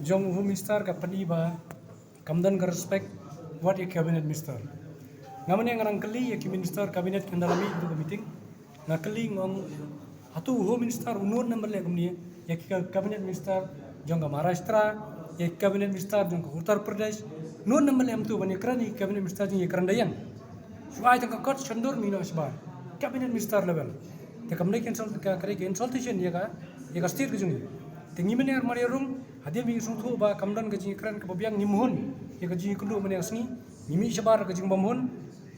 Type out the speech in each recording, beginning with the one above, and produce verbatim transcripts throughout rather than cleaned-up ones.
Jong u Home Minister ka pyni ba kam don ka respect wat ïa cabinet minister. Nga mynne nga nang kylli ïa ki minister cabinet ki hynda la mih ka meeting. Nga kylli nga ong, hato u Home Minister u nud namar leh kumne ïa ki cabinet minister jong ka Maharashtra, ïa ki cabinet minister jong ka Uttar Pradesh, nud namar leh kumtu ban ïakren ïa ki cabinet minister jong ngi, ïakren da ïeng. Shu ai tang ka kot shondur mih noh shabar. Cabinet minister level. Te kam dei ka insult, ka, ka dei ka insultation ïa ka, ïa ka state ka jong ngi. Te ngi mynne ar mar ïa rung, hadien ba ngi sngewthuh ba kam don ka jingïakren kaba biang, ngim hun ïa ka jingïakynduh mynne ka sngi. Ngi mih shabar ka jingbymhun,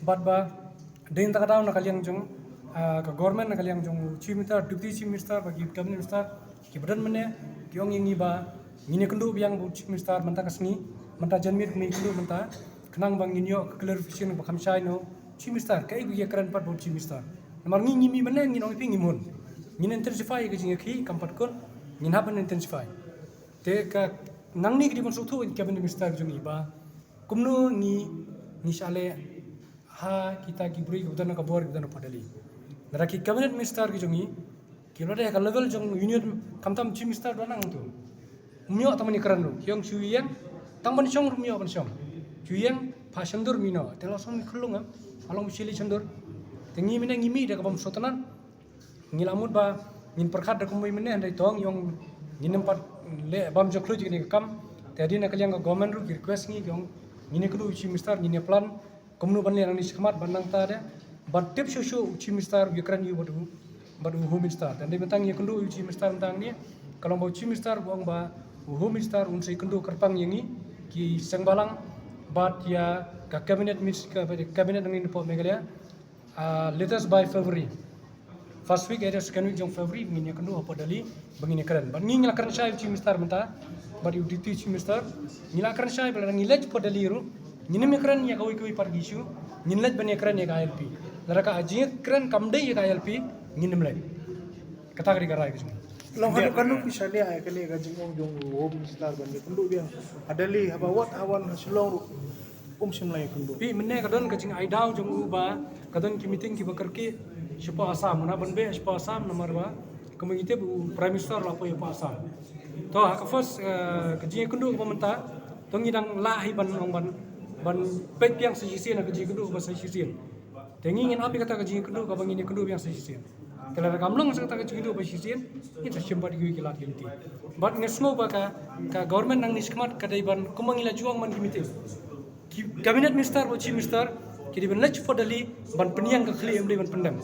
bad ba dei na ka daw na ka liang jong, ah, ka government, na ka liang jong u Chief Minister, Deputy Chief Minister, bad ki cabinet minister kiba don mynne, ki ong ïa ngi ba ngin ïakynduh biang bad u Chief Minister mynta ka sngi, mynta janmiet ngin ïakynduh mynta, khnang ba ngin ïoh ka clarification ba kham shai na u Chief Minister, kaei ba ki ïakren pat bad u Chief Minister. Namar ngi, ngi mih mynne ngin ong ïa phi ngim hun. Ngin intensify ka jingïakhih, kam pat khun, ngin hap ban intensify. Te ka nangne ka dei ban sngewthuh ïa ki cabinet minister ki jong ngi ba kumno ngi, ngi shah leh ha kita ki briew kiba don ha ka bor, kiba don hapoh Delhi. Lada ki cabinet minister ki jong ngi ki la dei ha ka level jong union, khamtam chief minister ba nang tu, um ïoh tang ban ïakren ruh, ki ong shu ïeng, tang ban shong ruh um ïoh ban shong. Shu ïeng, phah shondur mih noh, te la shong mih khyllung, em, ha long ba shu leit shondur. Te ngi mynne ngi mih da ka bym sngewtynnat. Ngi la mut ba ngin pyrkhat da kumwei mynne, hynrei to ngi ong ngin ym pat leh bam jong khluit ïa kane ka kam. Te hadien na ka liang ka government ruh ki request ngi, ki ong ngin ïakynduh u chief minister, ngin ïa plan kumno ban leh nangne shakhmat, ban nangta de ban tip shuh shuh u chief minister u ïakren ïa u bad u, bad u home minister. Te hynrei mynta ngi ïakynduh ïa u chief minister mynta hangne, ka long ba u chief minister u ong ba u home minister un sa ïakynduh kyrpang ïa ngi ki seng balang bad ïa ka cabinet minis-, ka cabinet nangne napoh Meghalaya. Ah, latest by February. First week, either second week jong February, ngin ïakynduh hapoh Delhi ba ngin ïakren. Bad ngi, ngi la kren shai u chief minister mynta bad u deputy chief minister. Ngi la kren shai ba lada ngi leit hapoh Delhi ruh, ngin ym ïakren ïa kawei kawei pat ki issue, ngin leit ban ïakren ïa ka I L P. Lada ka jingkren kam dei ïa ka I L P, ngin ym leit. Kata ka dei ka rai ka jong ngi. Long haduh katno phi shaniah ïa kane ka jingong jong u home minister ban ïakynduh biang ha Delhi, haba wat ha wan ha Shillong ruh um shym la ïakynduh? Phi, mynne ka don ka jingai daw jong u ba ka don ki meeting kiba kyrkieh shapoh Assam, u na ban beh shapoh Assam namar ba kumba ngi tip u prime minister la poi shapoh Assam. To ha ka first, eh, ka jingïakynduh kaba mynta, to ngi dang lah hi ban ong ban, ban peit biang sa shisien ha ka jingïakynduh kaba sa shisien. Te ngi ngin ap ïa kata ka jingïakynduh kaba ngin ïakynduh biang sa shisien. Te lada kam long sa kata ka jingïakynduh ba shisien, ngin sa shim pat ïa ki lad ki lynti. Bad nga sngew ba ka, ka government nangne shakhmat ka dei ban, kumba ngi la ju ong man ki meeting, ki cabinet minister bad chief minister ki dei ban leit shapoh Delhi ban pynïeng ka khlieh, ym dei ban pyndem.